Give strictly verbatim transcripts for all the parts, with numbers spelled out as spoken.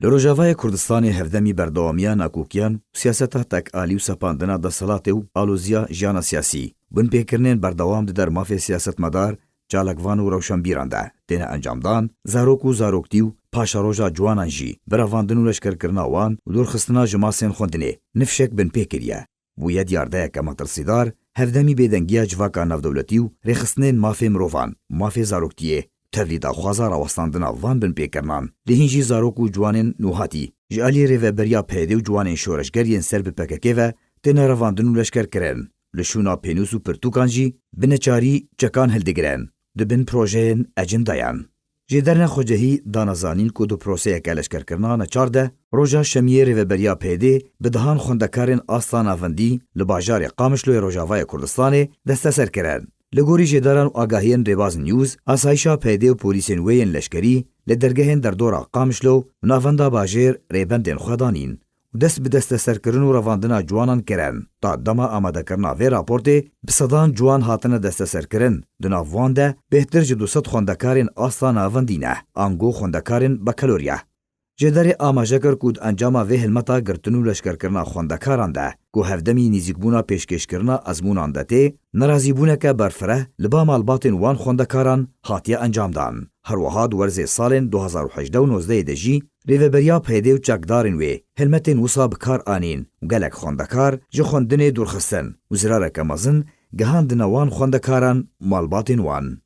Li Rojavayê Kurdistanê hevdemî berdewamiya nakokiyan û siyaseta tekalî û sepandina desthilatê û aloziya jiyana siyasî, binpêkirinên berdewam di der mafê siyasetmedar, çalakvan û rewşenbîran de têne encamdan, zarok û zaroktî û paşeroja ciwanan jî bi revandin û leşkerkirina wan û dûrxistina ji masên xwendinê nifşek binpê kiriye. Bûye diyardeyeke metirsîdar, hevdemî bêdengiya civaka navdewletî û rêxistinên mafê mirovan, mafê zaroktiyê, tevlî daxwaza rawestandina van binpêkirinan, lê hîn jî zarok û ciwanên nûhatî ji aliyê Rêveberiya P Y D û ciwanên şoreşger yên ser bi P K K ve têne revandin û leşkerkirin. Li şûna pênûs û pirtûkan jî bi neçarî çekan hildigirin, di bin projeyên ecindayan. Jêderne Xwecehî dana zanîn ku di proseyeke leşkerkirina neçar de roja şemiyê Rêveberiya P Y D bi dehan xwendekarên asta navendî li bajarê Qamişloyê Rojavayê Kurdistanê desteser kirin. Li gorî jêdaran û agahiyên Rêbaz News, asayîşa P Y D û polîsên wê yên leşkerî li dergehên derdora Qamişlo û navenda bajêr rêbendên xwe danîn û dest bi desteserkirin û revandina ciwanan kirin. Ta dema amadekirina vê raportê bi sedan ciwan hatine desteserkirin. Di nav wan de bêhtir ji du sed xwendekarên asta navendî ne, ango xwendekarên bakalorya. Jêderê amaje kir ku di encama vê hilmeta girtin û leşkerkirina xwendekaran de, ku hevdemî nêzîkbûna pêşkêşkirina ezmûnan de tê, nerazîbûneke berfireh li ba malbatên wan xwendekaran hatiye encamdan. Her wiha di werzê salên du hazar û hejdeh û nozdehê de jî Rêveberiya P Y D û çekdarên wê hilmetên wisa bi kar anîn û gelek xwendekar ji xwendinê dûrxistin û zirareke mezin gihandine wan xwendekaran û malbatên wan.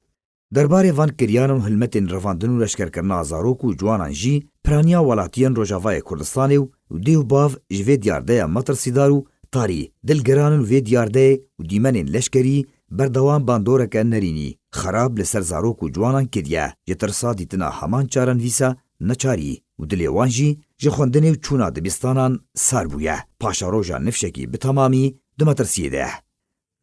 Derbarê van kiriyan û hilmetên revandin û leşkerkirina zarok û ciwanan jî piraniya welatiyên Rojavayê Kurdistanê û dê û bav ji vê diyardeya metirsîdar û tarî dilgiran û vê diyardeyê û dîmenên leşkerî berdewam bandoreke nerînî, xerab li ser zarok û ciwanan kiriye, ji tirsa dîtina heman çarenivîsa neçarî û dilê wan jî ji xwendinê û çûna dibistanan sar bûye. Paşeroja nifşekî bi temamî di metirsiyê de ye.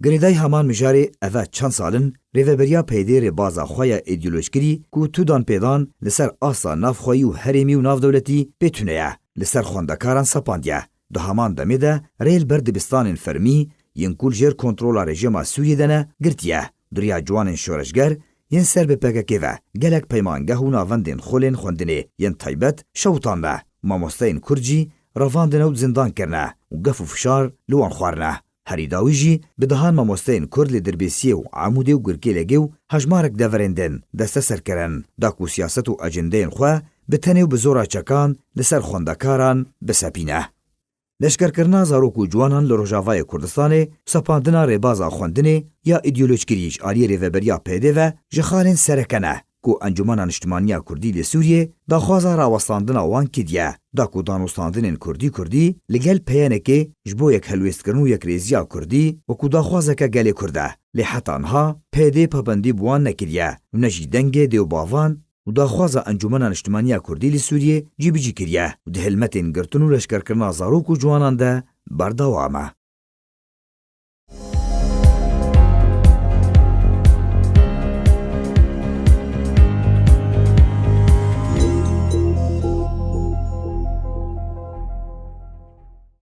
Girêdayî heman mijarê eve çend sal in, Rêveberiya P Y D'ê rêbaza xwe ya îdeolojkirî ku tu dan pêdan li ser asta navxweyî û herêmî û navdewletî pê tune ye, li ser xwendekaran sepandiye. Di heman demê de rê li ber dibistanên fermî yên ku li jêr kontrola rejîma Sûriyê de ne, girtiye. Di riya ciwanên şoreşger yên ser bi P K K ve gelek peymangeh û navendên xulên xwendinê yên taybet şewitandine. Mamosteyên Kurd jî revandine û zindan kirine û gef û fişar li wan xwarine. Herî dawî jî bi dehan mamosteyên Kurd li Dirbêsiyê û Amûdê û Gurkêlegê û hejmarek deverên din desteser kirin, da ku siyaset û ecendeyên xwe bi tenê û bi zora çekan li ser xwendekaran bisepîne. Leşkerkirina zarok û ciwanan li Rojavayê Kurdistanê û sepandina rêbaza xwendinê ya îdeolojkirî ji aliyê Rêveberiya P Y D ve ji xalên sereke ne ku Encûmena Niştimanî ya Kurdî li Sûriyê daxwaza rawestandina wan kiriye, da ku danûstandinên Kurdî Kurdî li gel P Y N'ê ji bo yekhelwêstkirin û yekrêziya Kurdî wekû daxwazeke gelê Kurd e. Lê heta niha P Y D pabendî bi wan nekiriye û ne jî dengê dê û bavan û daxwaza Encûmena Niştimanî ya Kurdî li Sûriyê cîbicî kiriye û di hilmetên girtin û leşkerkirina zarok û ciwanan de berdewam e.